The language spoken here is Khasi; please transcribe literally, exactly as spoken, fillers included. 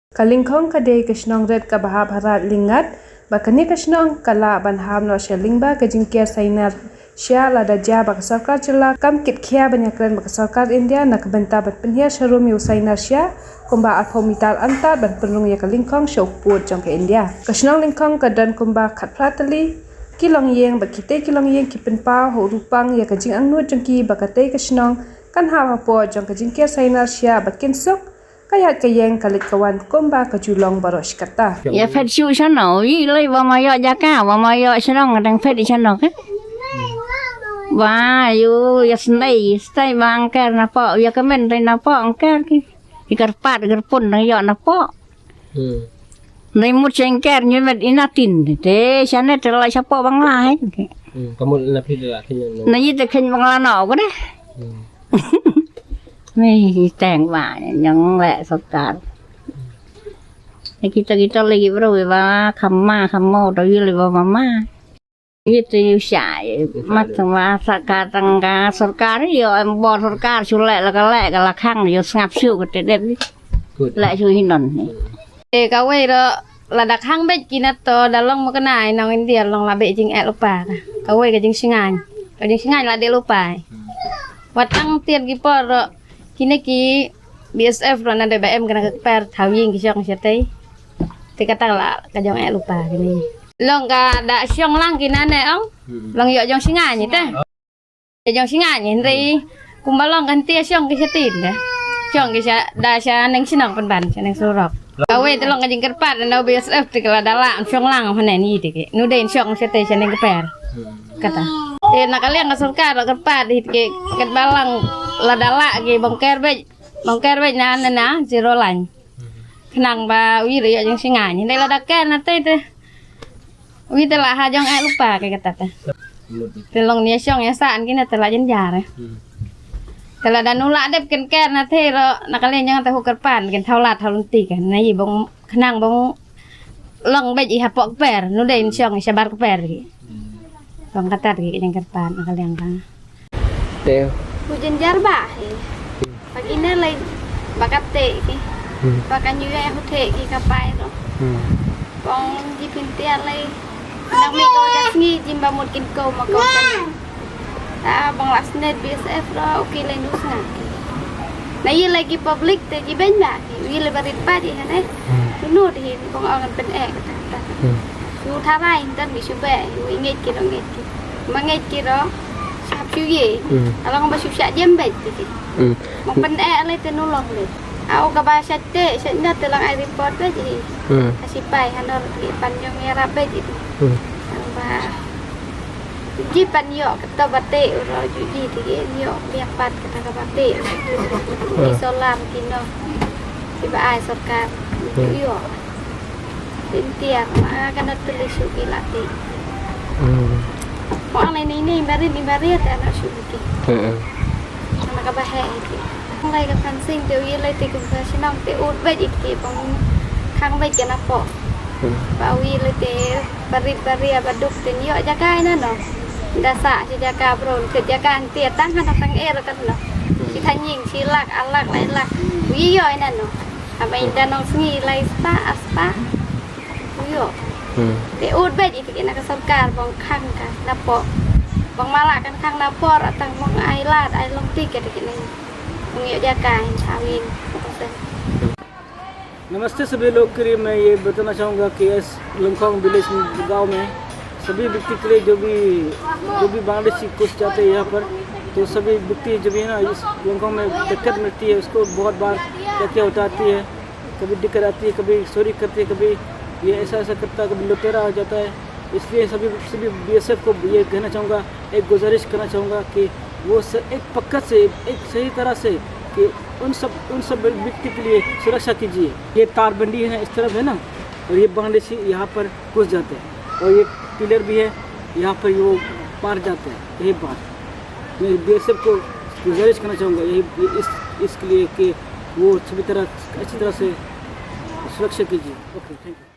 Ka Lyngkhong ka dei ka shnong rit kaba hap harat lyngngad, ba kane ka shnong ka lah ban ham noh sha lyngba ka jingker sainar shiah lada jia ba ka sorkar jylla kam kit khia ban ïakren bad ka sorkar India na ka bynta ban pynhiar sharum ïa u sainar shiah kumba arphew mitar antad ban pynrung ïa ka Lyngkhong sha u pud jong ka India. Ka shnong Lyngkhong ka don kumba khatphra tylli ki longïing bad kitei ki longïing ki pynpaw ha u rupang ïa ka jingangnud jong ki ba katei ka shnong kan hap hapoh jong ka jingker sainar shiah ba kin suk, ka ïaid ka ïeng ka leit ka wan kumba ka ju long baroh shi katta. Ïa phet shuh shano, ï lei ba ma ïoh jaka, ba ma ïoh shnong, dang phet shano ka. Ba ïoh ïa sndei, stai ba angker napoh, ïa ka men dei napoh angker ki. Ïa kyrpad kyrpun dang ïoh napoh. Hmm. Dei mut sha angker ngi met ina tin. Te shane te la shapoh Bangla hai. Hmm, ka mut na phi de la khin. Na ïa te khin Bangla no ko de. Hmm. Ni teng ba nyong le sorkar. Ni kita kita lagi bro ba kham ma kham mo to yu le ba mama. Yu te yu sha mat ma sa ka tang ka sorkar yu em bor sorkar shu le la ka le ka la khang yu sngap shu ka te dep. Good. Le shu hinon ni. Te kawei ro lada khang beit ki na to da long mo kana nong India long la beit jingeh lypa. Kawei ka jingsngaiñ. Ka jingsngaiñ la dei lypa. Wat tang tied ki por ro kine ki B S F ro na dei ba em kana ka kper thaw ïing ki shong shatei. Te kata la ka jong eh lypa kine. Long ka da shong lang ki na ne ong. Hmm. Long ïoh jong sngain te. Jong sngain hynrei kumba long kan tia shong ki sha tin da. Shong ki sha da sha neng shnong pynban sha neng surok. Kawei te long ka jingkyrpad na B S F te ka la da la shong lang hane ni te ki. Nu dei shong sha te sha neng kper. Kata. Te na ka liang ka sorkar la kyrpad hi te ki katba lang la da la ki bongker bej. Bongker bej na na na zero line. Khnang ba wi re ïoh jong sngain. Hynrei la da ker na te te. Wi te la ha jong eh lypa ke kata te. Te long nia shong ïa san kine te la jynjar eh. Hmm. Te la da nu la dep ken ker na te ro na ka liang jong te hu kyrpan ken thaw la thaw lynti ken. Na i bong khnang bong long bej i hapoh kper nu dei shong shabar kper ki. Hmm. Bong kata ki jong kyrpan na ka liang ka. Te. Hu jynjar ba he. Hmm. Ba kine lei ba kate ki. Hmm. Ba kan yu ya hu te ki ka pai ro. Hmm. Bong ji pyntiar lei. Nang mi ko ka sngi jim ba mut kin ko ma ko kan. Ta bong la snet B S F ro u ki lei nu snga ki. Na yi lei ki public te ji ben ba ki. Yi lei ba rit ba di hane. Hmm. Nu nu di hin bong ong pyn ek ta ta. Hmm. Shu tharai tan ki shu be. Wi nget ki ro nget ki. Ma nget ki ro. Sap shu ye. Hmm. Along ba shu sha jem bej ti ki. Hmm. Mong pyn eh le te nu long le. Au ka ba sha te sha na te lang ai report bej ti. Hmm. Ka sipai hanor ki pan jong ya rap bej ti. Hmm. Ang ba ji pan yo kata ba te u ro ju ji ti ki yo biak pat kata ka ba te. Ki solar ki no. Ki ba ai sorkar. Hmm. Yo. Tin tiar ma ka na tuli shu ki la ti. Hmm. Mo ang lai ni ni mari ni mari ta na shu ki. Hmm. Ana ka ba he ki. Ang lai ka fencing te u ye lai te kum ka shnong te ut bej it ki bong khang bej ka na po. Hmm. Ba u ye lai te barit baria ba duk te ïoh jaka ina no. Da sa shi jaka bro ke jaka anti tang hana tang er kan no. Shi thanying shi lak alak lai lak. U ye ïoh ina no. Haba inda nong sngi lai spah, ah spah. Uyo. Hmm. Te ut bej i pik ina ka sorkar bong khang ka napo. Bong mala kan khang napo atang bong ai lad ai long ti ka dikit nai. Bong ïoh jaka in awin. नमस्ते सभी लोग के लिए, मैं ये बताना चाहूँगा कि इस लंगखोंग विलेज गांव में सभी व्यक्ति के लिए जो भी, जो भी बांग्लादेशी घुस जाते हैं यहाँ पर, तो सभी व्यक्ति जो भी है ना, इस लंगखोंग में दिक्कत मिलती है, उसको बहुत बार क्या क्या होता आती है, कभी दिक्कत आती है, कभी चोरी करती है, कभी ये ऐसा ऐसा करता है, कभी लुटेरा हो जाता है। इसलिए सभी, सभी बीएसएफ को ये कहना चाहूँगा, एक गुजारिश करना चाहूँगा कि वो स-, एक पक्का से, एक सही तरह से कि उन सब, उन सब व्यक्ति के लिए सुरक्षा कीजिए। ये तारबंदी है ना, इस तरफ है ना, और ये बांग्लादेशी यहाँ पर घुस जाते हैं, और ये पिलर भी है, यहाँ पर वो मार जाते हैं। यही बात मैं बीएसएफ को गुजारिश करना चाहूँगा, यही, ये इस, इसके लिए कि वो सभी तरह, अच्छी तरह से सुरक्षा कीजिए। ओके, थैंक यू।